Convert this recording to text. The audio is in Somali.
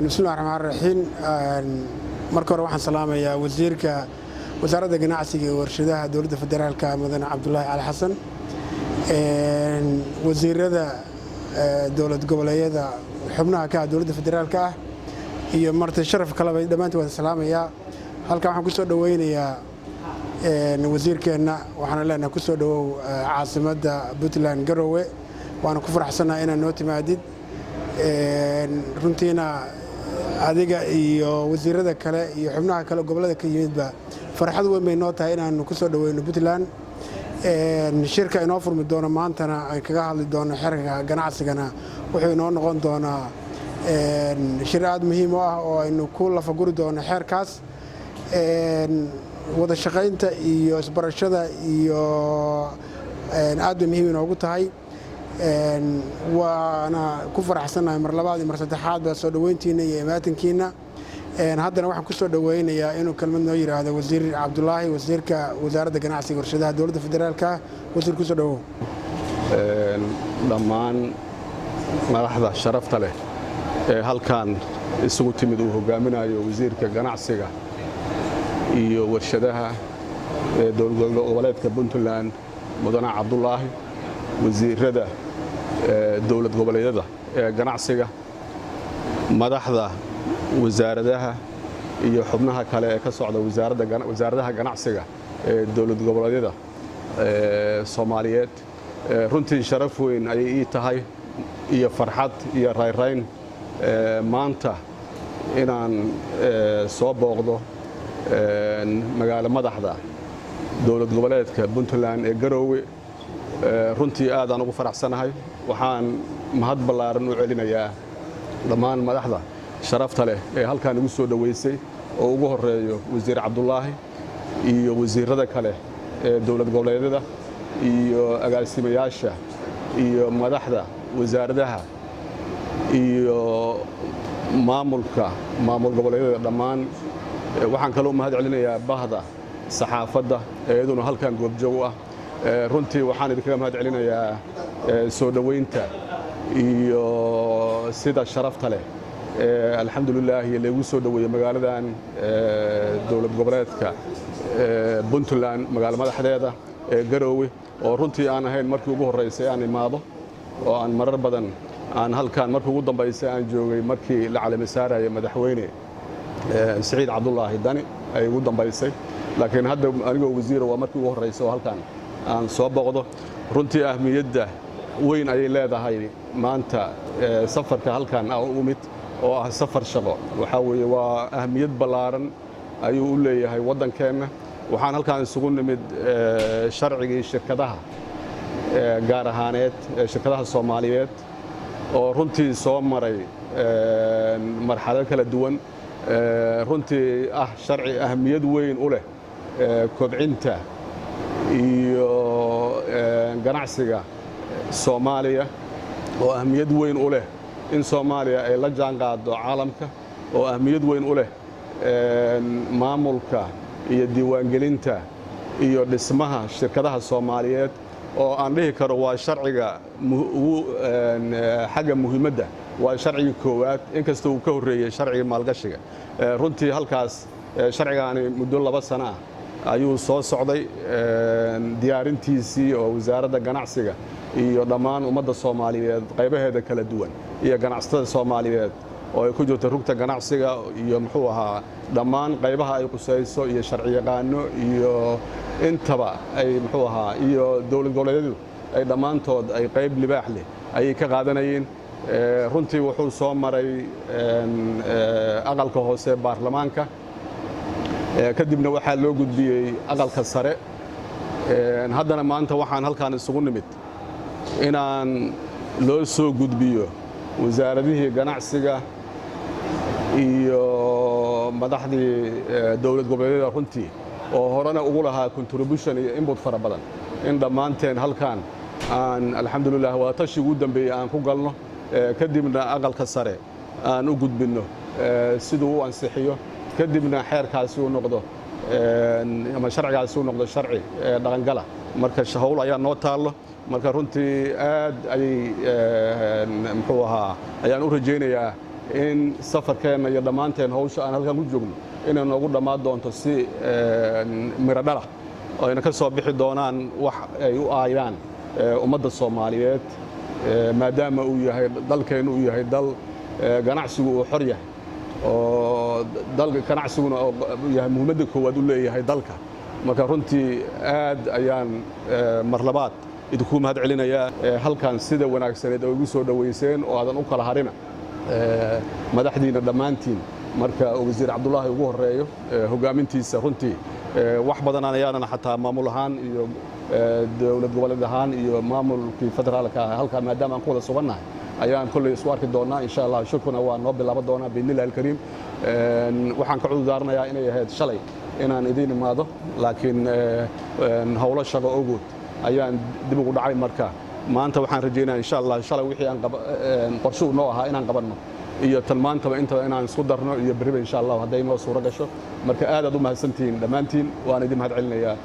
Bismillahi raxmaan raxiim. Marka hore waxaan salaamayaa wasiirka wasaaradda ganacsiga iyo warshadaha dowladda federaalka, mudane Cabdulaahi Cali Xasan, wasiirada dowlad goboleedyada xubnaha ka ah dowladda federaalka ah iyo marti sharaf kaleba, dhammaantiin waan salaamayaa. Halkan waxaan ku soo dhoweynayaa wasiirkeenna. Waxaana leenahay, ku soo dhowow caasimadda Puntland, Garowe. Waana ku faraxsannahay inaad noo timaadid. Runtiina adiga iyo wasiirada kale iyo xubnaha kale gobollada ka yimidba farxad weyn bay noo tahay inaanu ku soo dhoweyno Puntland. Shirka inoo furmi doono maantana aan kaga hadli doono xeerka ganacsigana wuxuu inoo noqon doonaa shir aad muhiim u ah oo aynu ku lafaguri doono xeerkaas. Wada shaqaynta iyo isbarashada iyo aad bay muhiim inoogu tahay, waana ku faraxsannahay mar labaad iyo mar saddexaad baa soo dhoweyntiinna iyo imaatinkiinna. Haddana waxaan ku soo dhoweynayaa inuu kelmad noo yidhaahdo wasiir Cabdulaahi, wasiirka wasaaradda ganacsiga warshadaha dowladda federaalka. Wasiir, kusoo dhowow. Dhammaan madaxda sharafta leh ee halkan isugu timid, uu hogaaminayo wasiirka ganacsiga iyo warshadaha ee dowlad goboleedka Puntland, mudane Cabdulaahi, wasiirada dowlad goboleedyada ee ganacsiga, madaxda wasaaradaha iyo xubnaha kale ee ka socda wasaaradaha ganacsiga ee dowlad goboleedyada Soomaaliyeed, runtii sharaf weyn ayay ii tahay iyo farxad iyo rayrayn maanta inaan soo booqdo magaalo madaxda dowlad goboleedka Puntland ee Garoowe. Runtii aadaan ugu faraxsanahay. Waxaan mahad ballaaran u celinayaa dhammaan madaxda sharafta leh ee halkan igu soo dhoweysay, oo ugu horeeyo wasiir Cabdulaahi iyo wasiirada kale ee dowlad goboleedyada iyo agaasimayaasha iyo madaxda wasaaradaha iyo maamulka maamul goboleedyada dhammaan. Waxaan kaloo mahad celinayaa bahda saxaafadda ee iyaduna halkan goobjoog u ah. Runtii waxaan idinkaga mahad celinayaa soo dhoweynta iyo sida sharafta leh alxamdulilaahi laygu soo dhoweeyey magaaladan dowlad goboleedka Puntland, magaalo madaxdeeda ee Garoowe, oo runtii aan ahayn markii ugu horraysay aan imaado, oo aan marar badan aan halkan. Markii ugu dambaysay aan joogay markii la calami saaraya madaxweyne Siciid Cabdulaahi Dani ay ugu dambaysay, laakiin hadda anigoo wasiira waa markii ugu horraysay oo halkan aan soo booqdo. Runtii ahmiyadda weyn ayay leedahay maanta safarka halkan aan u imid, oo ah safar shaqo. Waxaa weeye waa ahmiyad ballaaran ayuu u leeyahay waddankeenna. Waxaan halkan isugu nimid sharcigii shirkadaha, gaar ahaaneed shirkadaha Soomaaliyeed, oo runtii soo maray marxalado kala duwan, runtii ah sharci ahmiyad weyn u leh kobcinta iyo ganacsiga Soomaaliya, oo ahmiyad weyn u leh in Soomaaliya ay la jaan qaaddo caalamka, oo ahmiyad weyn u leh maamulka iyo diiwaangelinta iyo dhismaha shirkadaha Soomaaliyeed, oo aan dhihi karo waa sharciga ugu xagga muhiimadda waa sharcigii koowaad, inkastoo uu ka horreeyey sharciga maalgashiga. Runtii halkaas sharcigaani muddo 2 sano ah ayuu soo socday diyaarintiisii, oo wasaaradda ganacsiga iyo dhammaan ummadda Soomaaliyeed qaybaheeda kala duwan iyo ganacsatada Soomaaliyeed oo ay ku jirto rugta ganacsiga iyo muxuu ahaa dhammaan qaybaha ay qusayso iyo sharciyaqaano iyo intaba ay muxuu ahaa iyo dowlad goboleedyadu ay dhammaantood ay qayb libaax leh ayay ka qaadanayeen. Runtii wuxuu soo maray aqalka hoose baarlamaanka, kadibna waxaa loo gudbiyey aqalka sare. Haddana maanta waxaan halkaan isugu nimid inaan loo soo gudbiyo wasaaradihii ganacsiga iyo madaxdii dowlad goboleedyada, runtii oo horena ugu lahaa contribution iyo input fara badan, in dhammaanteen halkaan aan alxamdulilah waa tashi ugu dambeeyey aan ku galno, kadibna aqalka sare aan u gudbinno siduu u ansixiyo, kadibna xeerkaasi u noqdo ama sharcigaasi u noqdo sharci dhaqangala. Marka hawl ayaa noo taallo. Marka runtii aad ayay muxuu ahaa ayaan u rajaynayaa. In safarkeenna iyo dhammaanteen hawsha aan halkan ku joogno inay noogu dhammaan doonto si miro dhala oo ayna ka soo bixi doonaan wax ay u aayaan ummadda Soomaaliyeed, maadaama uu yahay dalkeennu uu yahay dal ganacsigu uu xor yahay oo ganacsiguna yahay muhiimadda koowaad u leeyahay dalka. Marka runtii aad ayaan mar labaad idinku mahad celinayaa halkan sida wanaagsaneed oo igu soo dhoweyseen oo aadan u kala harina madaxdiinna dhammaantiin. Marka wasiir Cabdulaahi ugu horeeyo hogaamintiisa, runtii wax badan ayaanan xataa maamul ahaan iyo dowlad goboleed ahaan iyo maamulkii federaalka ah halkaa maadaama aan ku wada sugannahay ayaan kolley isku arki doonaa, insha Allah. Shirkuna waa noo bilaaban doonaa biidnillahi alkariim. Waxaan ka cudur daaranayaa inay ahayd shalay inaan idiin imaado, laakiin howlo shaqo ogood ayaan dib ugu dhacay. Marka maanta waxaan rajaynaya, insha Allah, shalay wixii aan qorshuhu noo ahaa inaan qabanno iyo tan maantaba intaba inaan isku darno iyo berriba, insha Allah, hadday noo suuro gasho. Marka aad aad u mahadsantihiin dhammaantiin, waan idin mahad celinayaa.